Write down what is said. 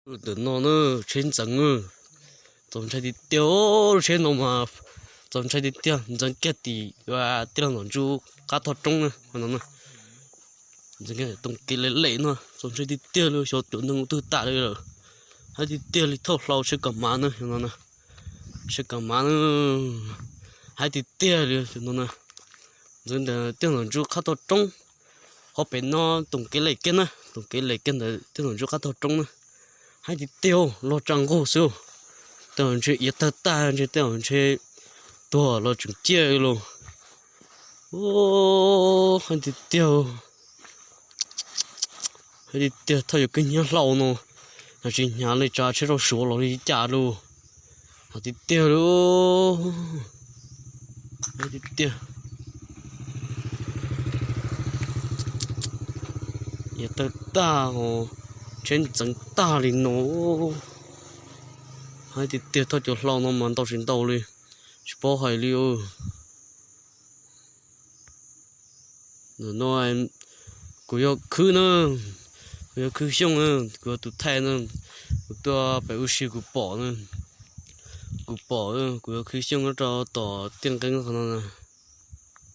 Ntawm no na, tsheb ntxeev, txaus ntshai tiag tiag, lub tsheb no mas txaus ntshai tiag tiag, ntxeev kiag tim tij laug Ntxoov Ntsuab qab thaj roob na no na. Ntxeev kiag toom kev lem lem no, txaus ntshai tiag tiag li, xyov cov neeg ua twg tas li lawm. Heev tiag tiag li, thauj hlau sawv kam mav na no na, sawv kam mav na. Heev tiag tiag li no na. Ntxeev ntawm tij laug Ntxoov Ntsuab qab thaj roob, qhov pem no toom kev lem kiag na, toom kev lem kiag ntawm tij laug Ntxoov Ntsuab qab thaj roob na. Heev tiag tiag, loj tsa nqug xwb. Tej zaum ntshe iav tawg tag, ntshe tej zaum ntshe tuag los tseem ciaj li lauj. Heev tiag tiag, heev tiag tiag, thauj yuav kwj hnyiab hlau no, yog tsis hnyav li tsav tsheb rau suav los li cas lauj. Heev tiag tiag li, heev tiag tiag. Iav tawg tag, tsheb ntxeev tag li no. Heev tiag tiag, thauj cov hlau no mas ntau tsis ntau li, tsis paub hais li. Ntawm no kuv yog Khwb na, kuv yog Khwb Xyooj na, kuv yog tus thaij na. Kuv tuaj pem ub si kuv pom na, kuv pom, kuv yog Khwb Xyooj nyob rau tom Tiaj Nqeeb qhov no na.